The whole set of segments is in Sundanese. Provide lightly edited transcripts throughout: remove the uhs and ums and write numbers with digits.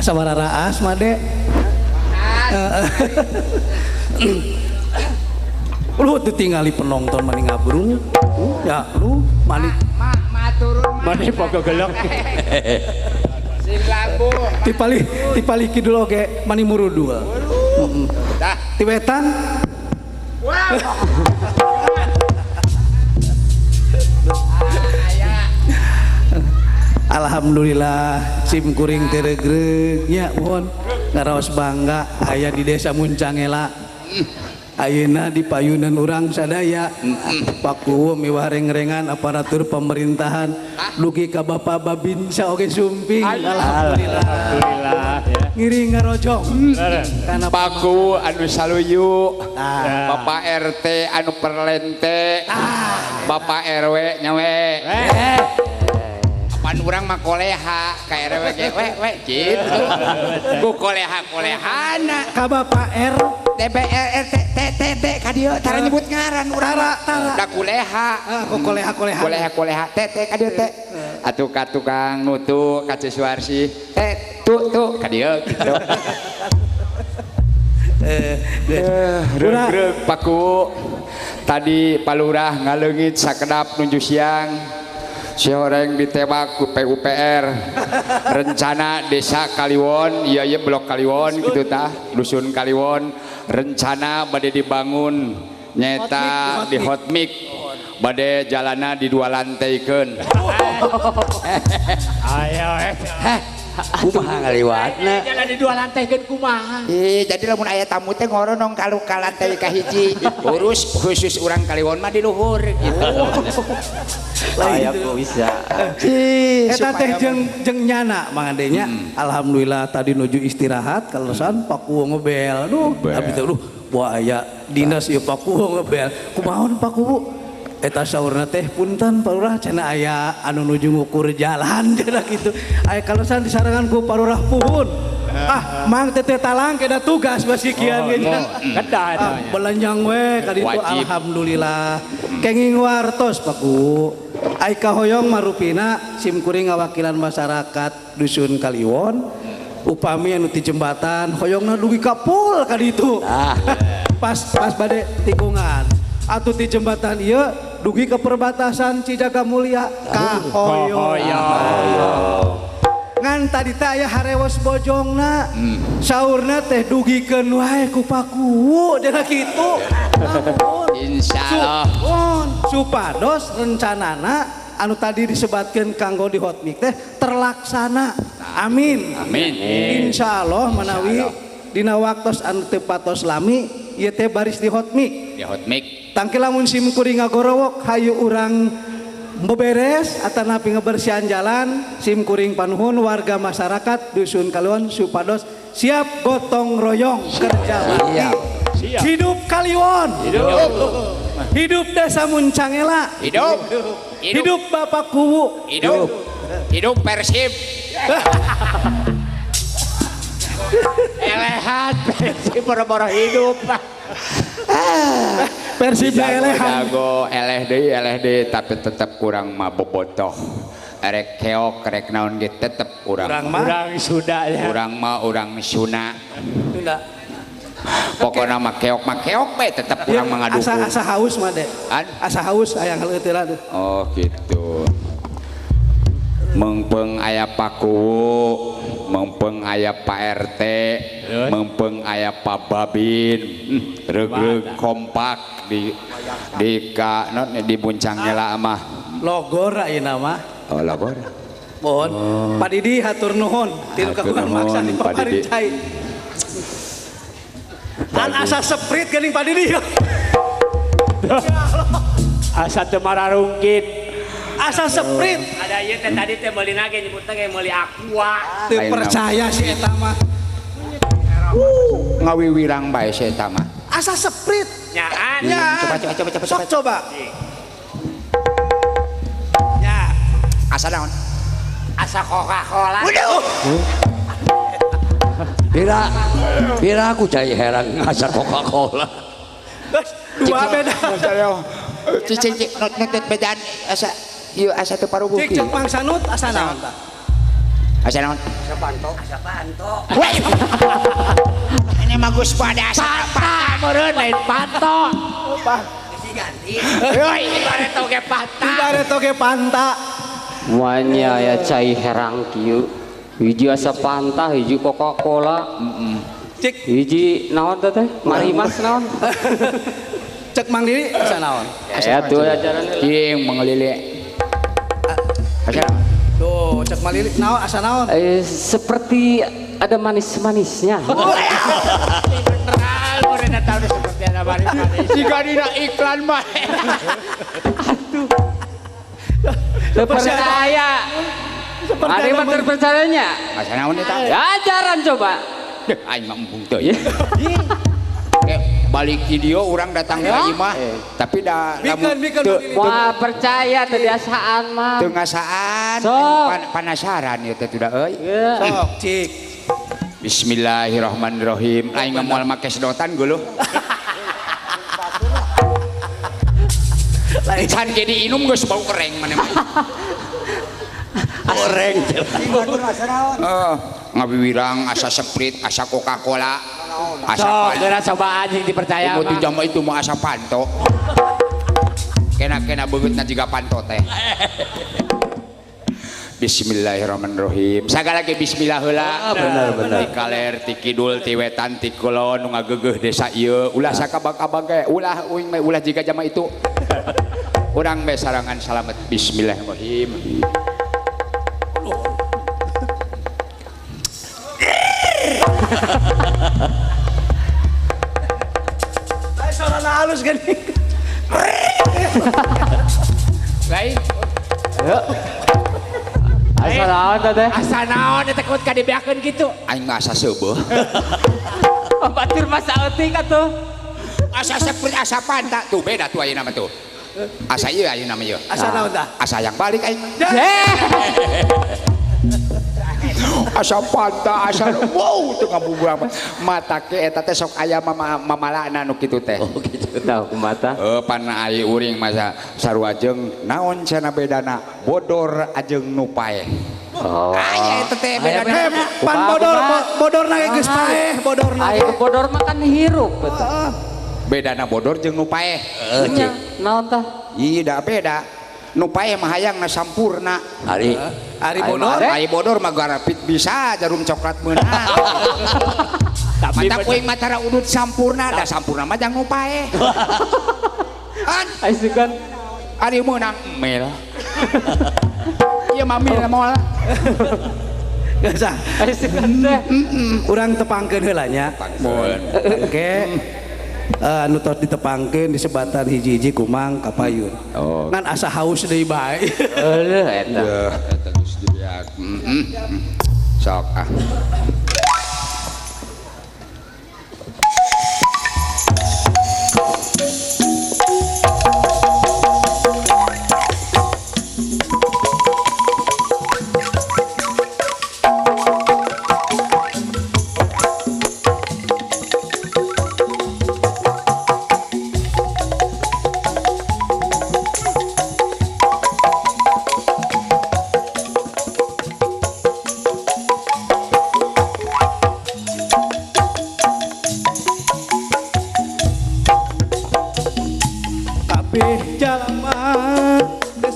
Asa wararaas mah de. Lu teu tingali penonton mani ngabrul. Ya lu mani mani pogogelok. Sing labu. Tipali kidul oge mani murudul. Heeh. Tah. Ti wetan. Wow. Alhamdulillah sim kuring teu regreg nya mohon ngaraos bangga aya di desa Muncangela. Ayeuna di payunan urang sadaya Pak Kuwu miwah rengrengan aparatur pemerintahan dugi ka Bapak Babinsa oge sumping. Alhamdulillah. Alhamdulillah ya. Ngiring ngarojong kana Pak Kuwu anu saluyu, Bapak RT anu perlente, Bapak RW nya we. Pan urang mah koleha ka RW ge we we kitu. Ku koleha-kolehana ka Bapak R DPR RT T T T ka dieu tara nyebut ngaran urang tara da kuleha. Ku koleha-koleha. Koleha-koleha T T ka dieu T. Atuh ka tukang nutu ka Suwarsi T tu tu ka dieu kitu. Regreg Paku tadi Palurah ngaleungit sakedap nuju siang. Si horeng ditebak ku PUPR rencana desa Kaliwon iya iya blok Kaliwon gitu tah dusun Kaliwon rencana bade dibangun nyeta di hotmix bade jalana di dua lantaikeun. Ayo kumaha ngaliwatna jalan di dua lantaikeun kumaha. Jadi lamun aya tamu teh ngoronong ka lantai ka hiji urus khusus urang Kaliwon mah di luhur gitu. Aya kok bisa. Eta teh jeung nyana Mang Ade nya. Alhamdulillah tadi nuju istirahat kaleresan Pak Kuwu ngebel. Duh, abdi teh duh wah aya dinas ieu Pak Kuwu ngebel. Kumaha Pak Kuwu? Eta saurna teh punten Pak Lurah cenah aya anu nuju ngukur jalan cenah kitu. Aya kaleresan disarangan ku Pak Lurah puhun. Ah, Mang teteh talang kena tugas basi kian ge. Kedah eta nya. Belenjang we ka ditu alhamdulillah. Kenging wartos Pak Kuwu. Ai kahoyong marupina sim kuring ngawakilan masyarakat dusun Kaliwon upami anu ti jembatan hoyongna dugi ka pul ka ditu. Pas pas bade tikungan. Atuh ti jembatan ieu dugi ke perbatasan Cijaga Mulia kahoyong. Ngan tadi teh aya harewos bojongna. Saurna teh dugikeun wae ku Pak Kuwu cenah kitu. Insyaallah. Supados rencanana anu tadi disebatkeun kanggo di hotmix teh terlaksana. Amin. Amin. Insyaallah manawi dina waktos anu teu patos lami ieu teh baris di hotmix. Di hotmix. Tangke lamun sim kuring ngagorowok hayu urang beberes atanapi ngebersihan jalan sim kuring panuhun warga masyarakat dusun Kaliwon supados siap gotong royong kerja bakti. Hidup Kaliwon. Hidup. Hidup desa Muncangela. Hidup. Hidup Bapak Kuwu. Hidup. Hidup Persib. Elehan Persib boro-boro hidup. Persib elehan. Jago eleh deui tapi tetep kurang mah bobotoh. Erek keok rek naon ge tetep urang mah urang Sunda ya. Urang mah urang Sunda. Sunda. Pokokna mah keok we tetep urang mah ngadukung. Asa haus mah de. Asa haus hayang heueuh lah. Oh gitu. Mengpeng aya Pak Kuwu, mengpeng aya Pak RT, mengpeng aya Pak Babin, regreg kompak di ka non di Muncangela mah. Logor ayeuna mah. Oh logor. Mohon Pak Didi hatur nuhun tilu kagungan maksa di Paparincai. An asa seprit geuning Pak Didi. Asa teu mararungkit. Asa seprit. Ada ieu teh tadi teh meuli nage nyebutna ge meuli aqua. Teu percaya si eta mah. Ngawiwirang bae si eta mah. Asa seprit. Nyaan. Coba. Sok coba. Ya. Asa naon? Asa Coca-Cola. Waduh. Pira aku cai heran asa Coca-Cola. Dua beda. Cicing cik not bedaan asa ieu asa teu paruguh. Cik cek Mang Sanut asa naon tah? Asa naon? Asa panto. Asa panto. Weh. Ini mah geus pada asa panta meureun lain panto. Ganti. Heuy, bareto ge panta. Bareto ge panta. Moanya aya cai herang kieu. Hiji asa panta, hiji Coca-Cola. Heeh. Cik hiji naon teh teh? Marimas naon? Cek Mang Lili asa naon? Ya tuh ajaran Cing Mang Lili. Asa tuh, cek Mang Lili naon asa naon? Seperti ada manis-manisnya. Beneran meureun eta udah seperti ada manis-manis. Jika dina iklan mah. Aduh. Terpercaya. Ada yang terpercayanya? Asa naon eta? Ajaran coba. Deh, aing mah embung teu ya. Balik video orang datang ke imah, tapi dah lamun wah percaya teu mah. Teu ngasaan, panasaran ieu teh tuh euy. Sok cik. Bismillahirrahmanirrahim. Aing mah moal make sedotan geuleuh. Can ge diinum geus bau kereng maneh mah. Goreng. Heeh, ngawiwirang asa Sprite, asa Coca-Cola. Asa geura cobaan sing dipercaya mah. Mun itu mah asa panto. Kena-kena beungeutna jiga panto teh. Bismillahirrahmanirrahim. Sagala ge bismillah heula. Bener bener. Ti kaler, ti kidul, ti wetan, ti kulon nu ngageugeuh desa ieu. Ulah sakabang-kabang ge, ulah uing mah ulah jiga jama itu. Urang be sarangan salamet. Bismillahirrahmanirrahim. Suarana halus gini. Lain. Asa naon teh? Asa naon eta kuat kadibeakeun kitu? Aing mah asa seubeuh. Batur mah saeutik atuh. Asa seperti asa panta tuh beda tuh ayeuna mah tuh. Asa ieu ayeuna mah ieu. Asa naon tah? Asa yang balik aing mah. Asa panta asa wow teu ngabuburan mata ke eta teh sok aya mamalana nu kitu teh. Oh kitu. Tah kumaha? Heuh pan ai uring masa sarua jeung naon cenah bedana bodor ajeng nu paeh. Oh. Aya eta teh bedana. Pan bodor bodorna ge geus paeh, bodorna. Ai bodor mah kan hirup eta. Bedana bodor jeung nu paeh. Heuh naon tah? Ih da beda. Nu paeh mah hayangna sampurna. Ari Ari bodor, ari bodor mah garapit bisa jarum coklat meunang. Mata kuing mah tara udut sampurna, da sampurna mah jang nu paeh. An ai sugan ari meunang mel. Ieu mah mil moal. Geus ah. Ai sugan teh. Urang tepangkeun heula nya. Oke. Anu tos ditepangkeun disebatan hiji-hiji kumang kapayun. Oh. Ngan asa haus deui bae. Eueuh eta. Eta geus dibeak. Sok ah.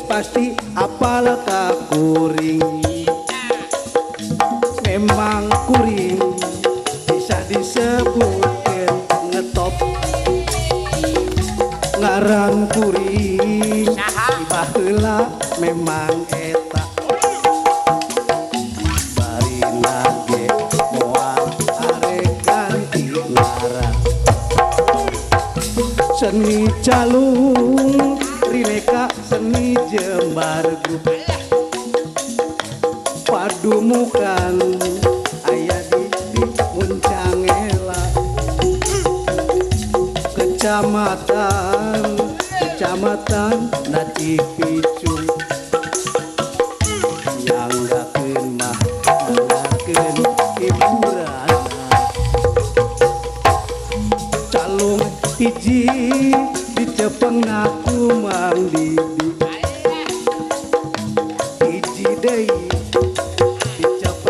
Pasti apal ka kuring, memang kuring bisa disebutkan ngetop ngaran kuring baheula memang eta bari nage moal arek ganti ngaran seni calung rileka seni jembar grup padumukan aya di Muncangela kecamatan kecamatan Nacipicung nyanggakeun mah nyanggakeun hiburan calung hiji dicepeng aku Mang Didi hiji deui dicepeng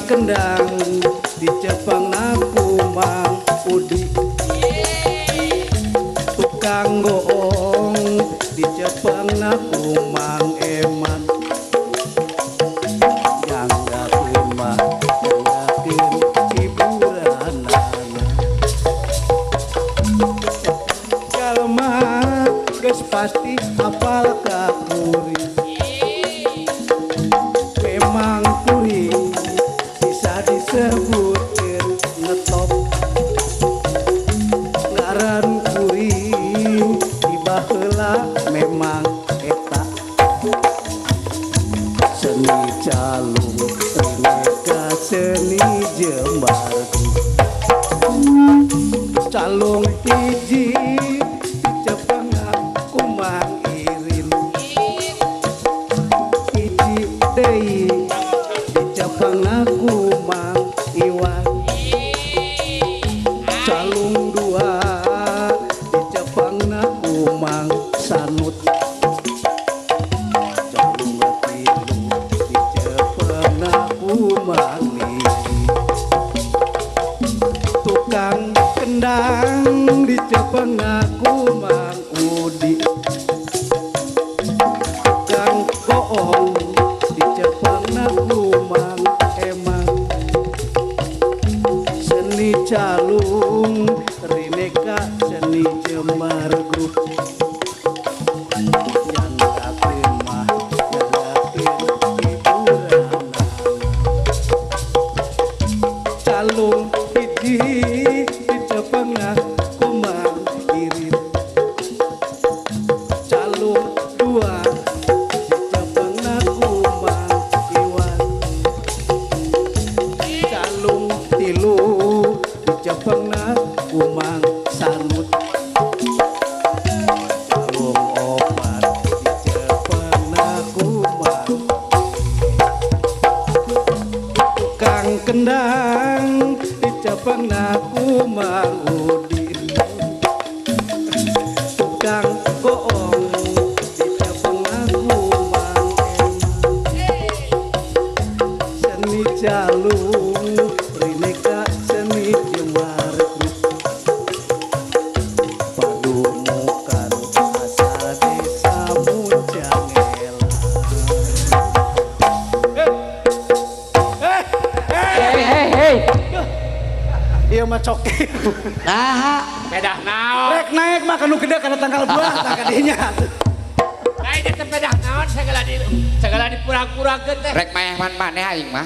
Tukang kendang dicepengna ku Mang Udi. Tukang goong dicepengna ku Mang Eman. Nyanggakeun mah nyanggakeun hiburanana. Jalma geus pasti apal ka kuring. Memang kuring bisa disebutkeun ngetop. Ngaran kuring di baheula memang eta. Seni calung rineka seni jembar. Calung hiji dicepengna ku Mang Irin. Hiji deui dicepengna ku Mang Iwan. Calung dua dicepengna ku Mang Sanut. Calung tilu dicepengna ku Mang Niki. Tukang kendang dicepengna ku Mang Udi. Tukang goong dicepengna ku Mang Eman. Seni calung rineka seni jemar grup. Nyanggakeun mah nyanggakeun hiburanana. Calung hiji dicepengna ku Mang Irin. Calung dua dicepengna ku Mang Iwan. Calung tilu dicepengna ku Mang Sanut. Calung opat dicepengna ku Mang. Tukang kendang dicepengna ku Mang Udin. Tukang goong dicepengna ku Mang Eman. Seni calung rineka seni jemar grup. Padumukan asal desa Muncangela. Hei hei hei. Ieu mah coki. Nah, Pedah naon? Rek naik mah kanu gede kana tangkal buah tah kadinya. Lain teh pedah naon segala dipurang-purangkeun teh. Rek maehan maneh aing mah.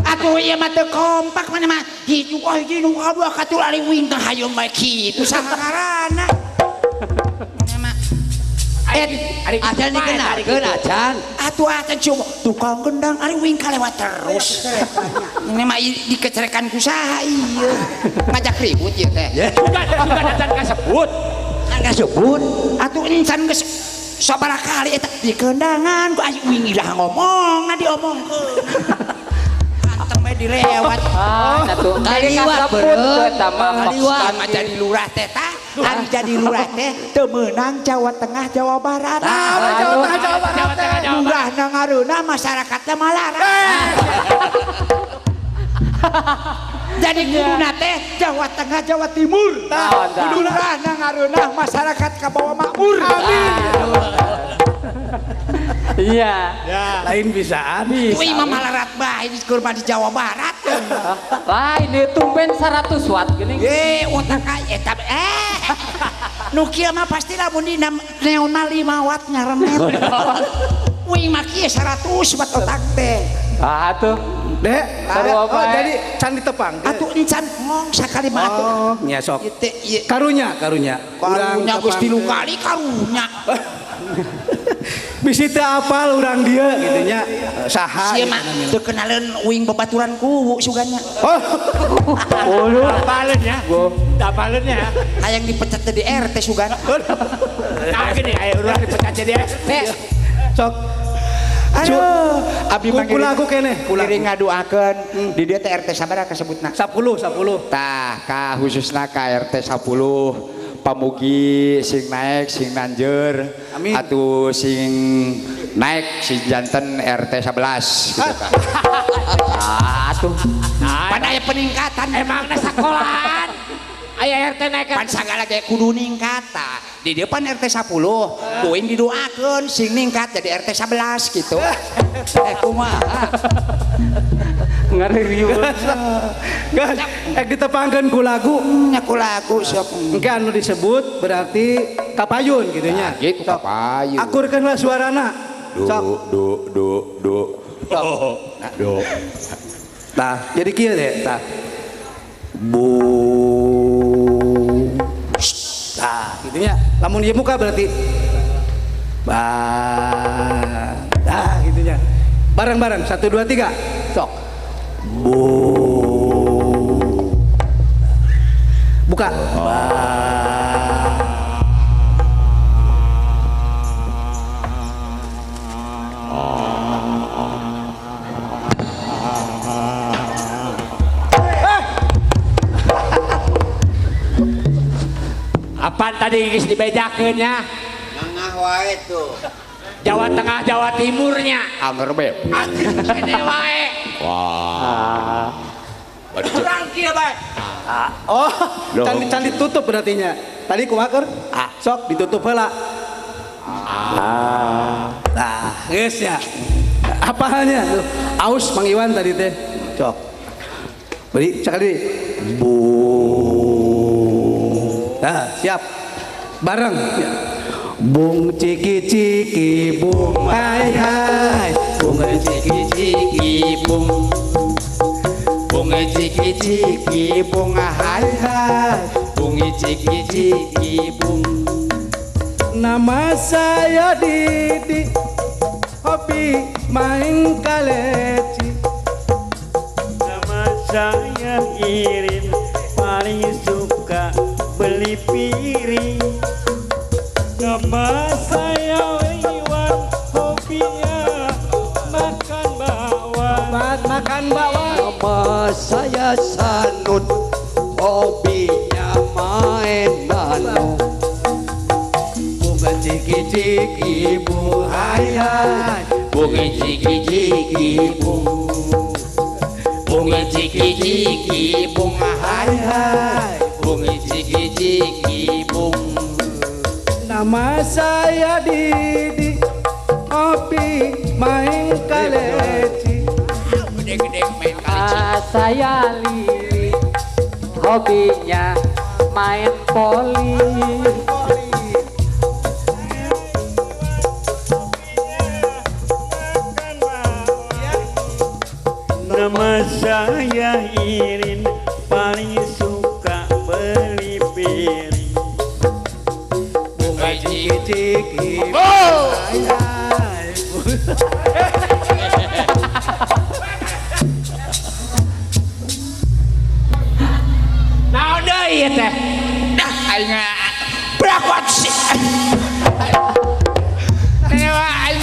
Atuh ieu mah teu kompak maneh mah. Hiji hiji nu kadua katilu ari wing teh hayu mah kitu saha ngaranna. Maneh mah. Acan dikenalkeun acan. Atuh acan cuma tukang kendang ari wing kalewat terus. Ini mah dikecerekan ku saha ieu. Ngajak ribut ieu teh. Sugan acan kasebut. Kan kasebut. Atuh encan geus sabaraha kali eta dikendangan ku aing wing ilah ngomong diomongkeun. Hantem we dilewat. Ah, atuh Kaliwat beureut. Eta mah Kaliwat. Mah jadi lurah teh tah. Ari jadi lurah teh teu meunang Jawa Tengah Jawa Barat. Tah, Jawa Tengah Jawa Barat. Jawa Tengah Jawa Barat. Lurahna ngareunah masyarakatna malarang. Jadi kuduna teh Jawa Tengah Jawa Timur. Tah, tah. Lurahna ngareunah masyarakat kabawa makmur. Amin. Iya. Lain bisaan. Wih mah malarat bae di kurma di Jawa Barat. Lain ieu tumben 100 watt geuning. Eh, otak eta eh. Nu kieu mah pasti lamun dina neon mah 5 watt nyaremet. Wih mah kieu 100 watt otak teh. Ah atuh. Dek, Seru oh, apa, eh? jadi can ditepang. Atuh encan ngong sakali mah atuh. Oh, nya sok. Ieu teh ieu. Karunya, karunya. Karunya geus Urang 3 kali karunya. Bisi teu apal urang dieu gitu nya. Saha Sia mah teu kenaleun uing babaturan kuwu sugannya. Oh. Apaleun ya. Apaleun ya. Hayang dipecat teh di RT sugan. Nah gini aya urang dipecat jadi RT. Sok. Aduh, abi mah Kula aku keneh, kula. Ngiring ngaduakeun di dieu teh RT sabaraha kasebutna? 10, 10. Tah, ka khususna ka RT 10 pamugi sing naik sing nanjeur. Amin. Atuh sing Naik si janten RT 11 gitu kan. Atuh. Pan aya peningkatan emangna sekolahan. Aya RT naik pan sagala ge kudu ningkat tah. Di dieu pan RT 10, kuing didoakeun sing ningkat jadi RT 11 gitu. Kumaha? Ngaririeu. Geus, ditepangkeun ku lagu, nya ku lagu sok. Engke anu disebut berarti kapayun gitu nya. Nah, gitu kapayun. Akurkeun lah suarana. Sok. Do do do do. Do. Tah, jadi kieu deh, tah. Bu. Tah, gitu nya. Lamun ieu muka berarti ba. Tah, gitu nya. Bareng-bareng 1 2 3. Sok. Bu. Buka. Ba. Apaan tadi geus dibejakeun nya? Nangah wae tuh. Jawa Tengah, Jawa Timurnya. Anger be. Kene wae. Wah. Kurang kieu bae. Oh, can ditutup berarti nya. Tadi kumaha keur? Sok ditutup heula. Nah, geus nya. Apa halnya? Tuh, aus Mang Iwan tadi teh. Sok. Beri sekali. Bu. Nah, siap. Bareng. Ya. Bung ciki ciki bung hai hai. Bung ciki ciki bung. Bung ciki ciki bung hai hai. Bung ciki ciki bung. Nama saya Didi, hobi main kaleci. Nama saya Irin, paling suka beli piring. Nama saya Iwan, hobinya makan bakwan. Makan bakwan. Nama saya Sanut, hobinya main nano. Bunga ciki ciki bung hai hai. Bunga ciki ciki bung. Bunga ciki ciki bung hai hai. Bunga ciki ciki bung. Nama saya Didi, hobi main kaleci. Gede-gede main kaleci. Saya Lili, hobinya main poli. Nama saya Irin, paling suka beli piring. Bunga ciki ciki hai hai. Naon deui ieu teh? Dah aing berakot sih. Dewa aing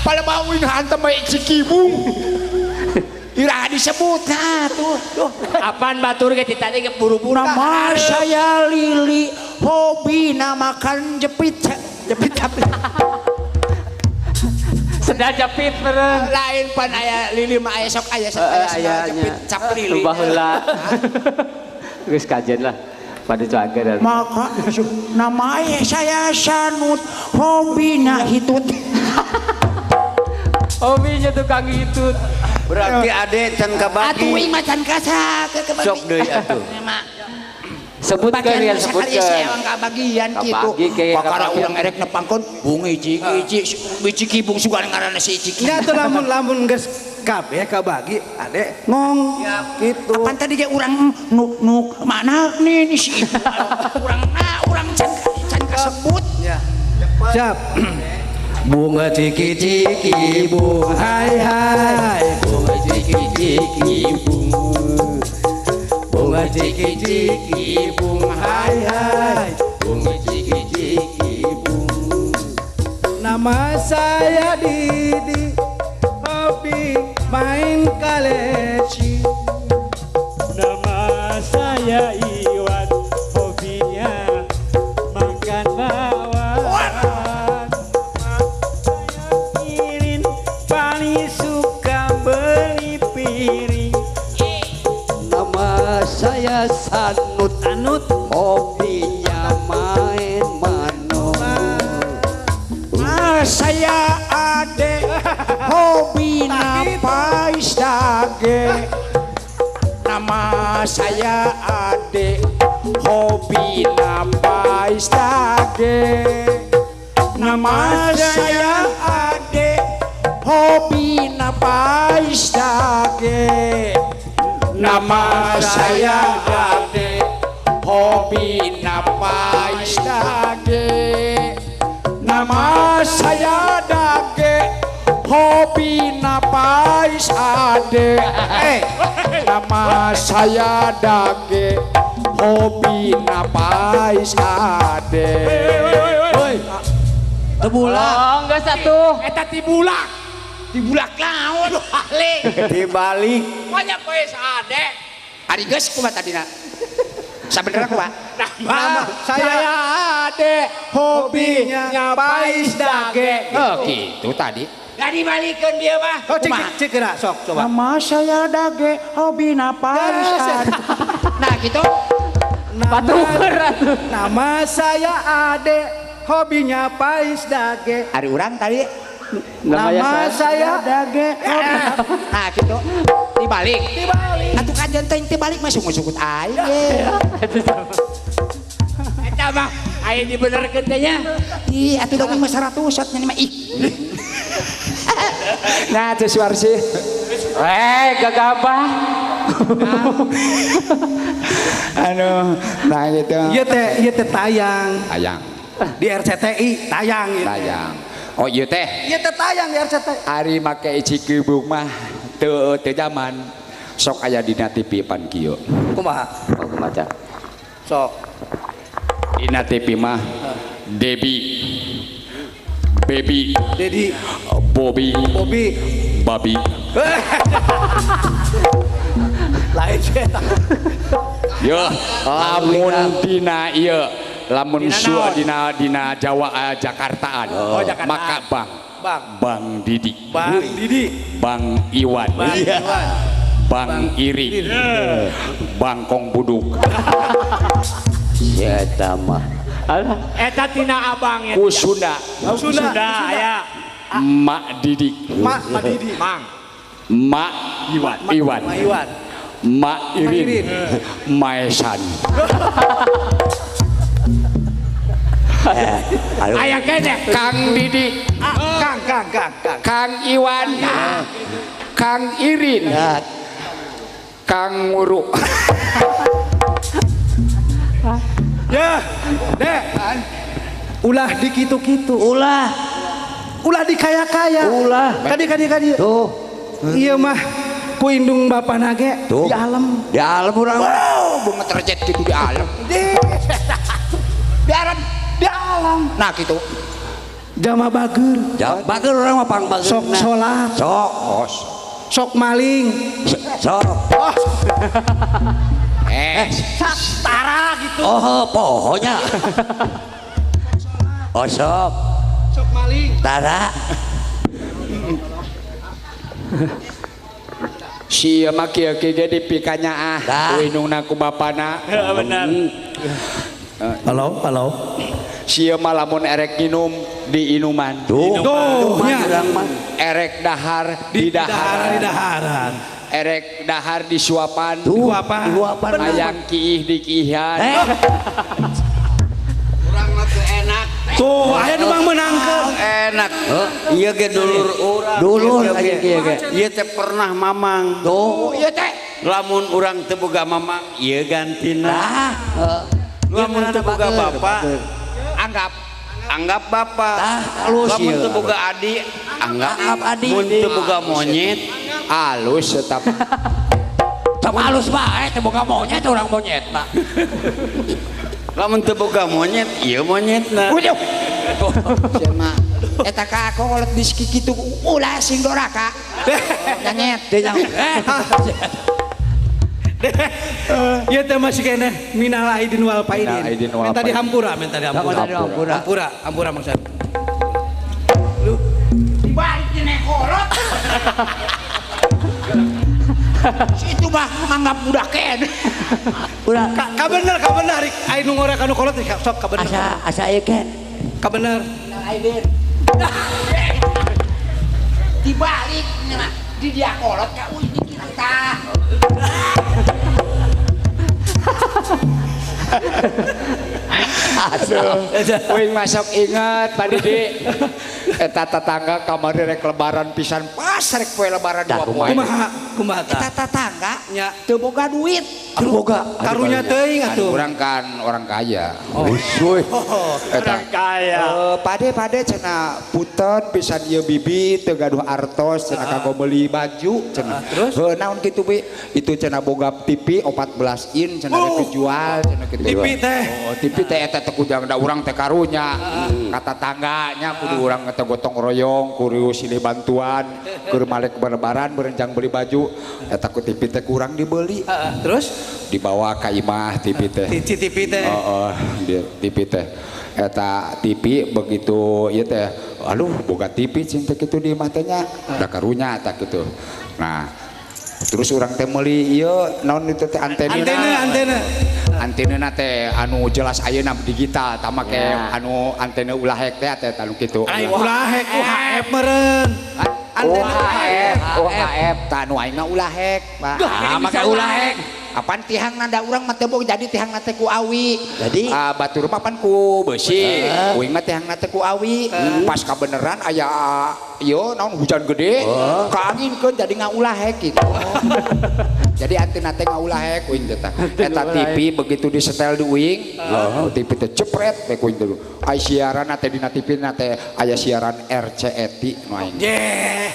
palemaun hantem bae cikibung. Iraha disebut nah tuh. Duh. Apaan batur ge ti tadi ge buru-buru. Nama saya Lili, hobi makan jepit. Jepit apa? Sedang jepit meureun. Lain pan aya Lili mah aya sok aya sok aya jepit cap Lili. Baheula. Geus kajen lah. Pada cager. Maka nama saya Sanut, hobina hitut. Hobinya tukang hitut. Berarti ade can kabagi. Atuh ieu mah can kasak kabagi. Sok deui atuh. Sebutkeun ya sebutkeun. Sekali kabagian kitu. Kakara urang erek nepangkeun bungi ciki ciki bung sugan ngaranna si ciki. Nya atuh lamun lamun geus kabeh kabagi ade ngong kitu. Apan tadi ge urang nuk nuk mana nih si urang na urang can can kasebut. Ya. Siap. Bunga ciki ciki bung hai hai. Bunga ciki ciki bung. Bunga ciki ciki bung hai hai. Bunga ciki ciki bung. Nama saya Didi, hobi main kaleci. Nama saya Iwan, hobinya makan bawang. Nama saya Irin, saya Ade, hobina pais dage. Nama saya Ade, hobina pais dage. Nama saya Ade, hobina pais dage. Nama saya Ade, hobina pais dage. Nama saya Dage, hobina pais Ade. Nama saya Dage, hobina pais Ade. Tebulak. Oh, enggak satu. Eta tibulak. Tibulak laon ahli. Dibalik. Banyak pais Ade. Ari geus kumaha tadina? Sabenerna kumaha? Nama saya Ade, hobinya pais dage. Oh, gitu tadi. Gak dibalikeun dia mah. Oh, cik cik geura sok coba. Nama saya Dage, hobina pais Ade. Nah, gitu. Patuker atuh. Nama saya Ade, hobinya pais dage. Ari urang tadi nama saya Dage. Nah, gitu. Dibalik. Dibalik. Atuh kajen teh dibalik mah sungut-sungut aing. Eta mah aya dibenerkeun teh nya. Ih, atuh dong mah 100 nya mah ih. Nah, teh Suwarsi. Gagabah. Aduh, nah gitu. Ieu teh tayang. Tayang. Di RCTI tayang ieu. Tayang. Oh ieu teh. Ieu teh tayang di RCTI. Ari make Cikibung mah teu teu zaman sok aya dina TV pan kieu. Kumaha? Oh, kumaha? Sok. Dina TV mah Debi, Baby, Dedi, Bobby, Bobby, Babi. Lain eta. Yo, lamun dina ieu, lamun sua dina dina Jawa Jakartaan. Oh, Jakarta. Maka Bang. Bang. Bang Didi. Bang Didi. Bang Iwan. Bang Iwan. Bang Iri. Bang Kong Buduk. Ya eta mah. Eta tina abang ya. Ku Sunda. Sunda aya. Mak Didik. Mak Didi. Mang. Mak Iwan. Iwan. Mak Iwan. Mak Irin. Maesan. Aya kene Kang Didi. Kang Kang Kang Kang. Kang Iwan. Kang Irin. Kang Nguru. Ya, Dek. Ulah dikitu-kitu. Ulah. Ulah dikaya-kaya. Ulah. Kadi-kadi-kadi. Tuh. Iya mah ku indung bapak nage tuh. Di alam. Di alam urang. Wow, bunga terjet gitu di alam. Di alam, di alam. Nah gitu. Jama bager. Jama bager urang mah pang bager. Sok sholat. Sok. Sok maling. Sok. Oh. Tara gitu. Oh, pohonya. Oh, sok. Sok maling. Tara. Si mah kieu kieu ge dipikanya ah. Uinungna ku bapana. Benar. Halo, halo. Si mah lamun erek nginum di inuman. Tuh. Tuh, nya. Erek dahar di daharan. Di daharan. Erek dahar di suapan. Disuapan. Hayang kiih di kiihan. Urang mah teu enak. Tuh, aya nu mang meunangkeun. Enak. Ieu ge dulur urang. Dulur ieu ge. Ieu teh pernah mamang. Tuh, ieu teh. Lamun urang teu boga mamang, ieu gantina. Lamun teu boga bapak, anggap anggap bapak. Lamun teu boga adi, anggap adi. Mun teu boga monyet, alus tetap. Tetap alus bae teu boga monyet urang monyet mah. Lamun teu boga monyet, ieu monyetna. Uduh. Sia mah eta ka kolot diski kitu ulah sing doraka. Nyanyet. Ieu teh masih keneh minal aidin wal faidin. Minta dihampura, minta dihampura. Hampura, hampura maksud. Lu dibalik dina kolot. Si itu mah nganggap budak keneh. Ulah ka bener, ka bener ari aya nu ngorek anu kolot sok ka bener. Asa asa ieu ke. Ka bener. Aidin. Dibalik mah di dia kolot ka uing kitu tah. Aduh, uing masuk inget Pak Didi. Eta tetangga kamari rek lebaran pisan pas rek poe lebaran dua poe. Kumaha? Kumaha tah? Eta tetangga nya teu boga duit. Teu boga. Karunya teuing atuh. Urang kan orang kaya. Usuy. Eta Orang kaya. Pade cenah punten pisan ieu bibi teu gaduh artos cenah kanggo meuli baju cenah. Terus? Heuh naon kitu bi? Itu cenah boga TV 14 in cenah rek dijual cenah kitu. TV teh. Oh, TV teh eta teh kujang da urang teh karunya. Kata tangganya kudu urang teh gotong royong, kudu silih bantuan, keur malek lebaran berenjang beli baju eta ku TV teh kurang dibeli. Terus dibawa ka imah TV teh. TV teh. Heeh, TV teh. Eta TV begitu ieu teh, aduh boga TV cing teh kitu di imah teh nya. Da karunya eta kitu. Nah, terus urang teh meuli ieu naon itu teh antena. Antena. Antena teh anu jelas ayeuna digital tah make anu antena ulah hek teh teh anu kitu. Ai ulah hek UHF meureun. Antena UHF tah anu aing mah ulah hek, Pak. Ah, make ulah hek. Apan tihang nanda urang mah teu jadi tihang na teh ku awi. Jadi batur mah pan ku beusi. Uing mah tihang na teh ku awi. Pas kabeneran aya ieu naon hujan gede, kaanginkeun jadi ngaulah hek gitu. Jadi antena teh ngaulah hek uing teh. Eta TV begitu disetel di uing, TV teh cepret we ku uing teh. Ai siaran teh dina TV na teh aya siaran RCTI nu aing. Yeh,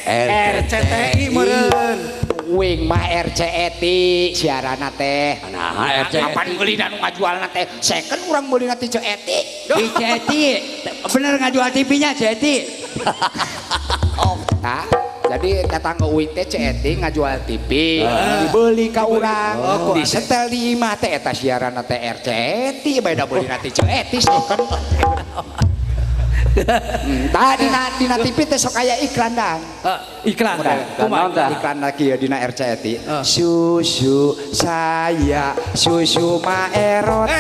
RCTI meureun. Uing mah RCTI siaranna teh. Nah, RCTI. Kapan meulina nu ngajualna teh? Second urang meulina ti CETI. Di CETI. Bener ngajual TV-nya CETI. Oh, tah. Jadi tetangga uing teh CETI ngajual TV, dibeli ka urang, disetel di imah teh eta siaranna teh RCTI beda meulina ti CETI second. Tah dina TV teh sok aya iklan dan. Iklan. Kumaha iklan lagi ya dina RCTI. Susu saya susu Maerot.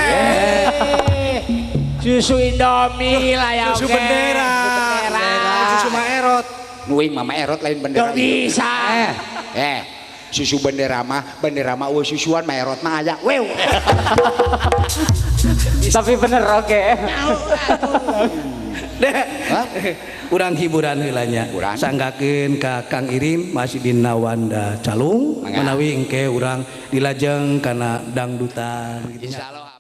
Susu Indomie lah ya. Susu bendera. Susu Maerot. Nuing mah Maerot lain bendera. Bisa. Susu bendera mah eueuh susuan Maerot mah aya. Wew. Tapi bener oke. Deh. Urang hiburan heula nya. Sanggakeun ka Kang Irin masih dina Wanda Calung menawi engke urang dilajeng kana dangdutan. Insyaallah.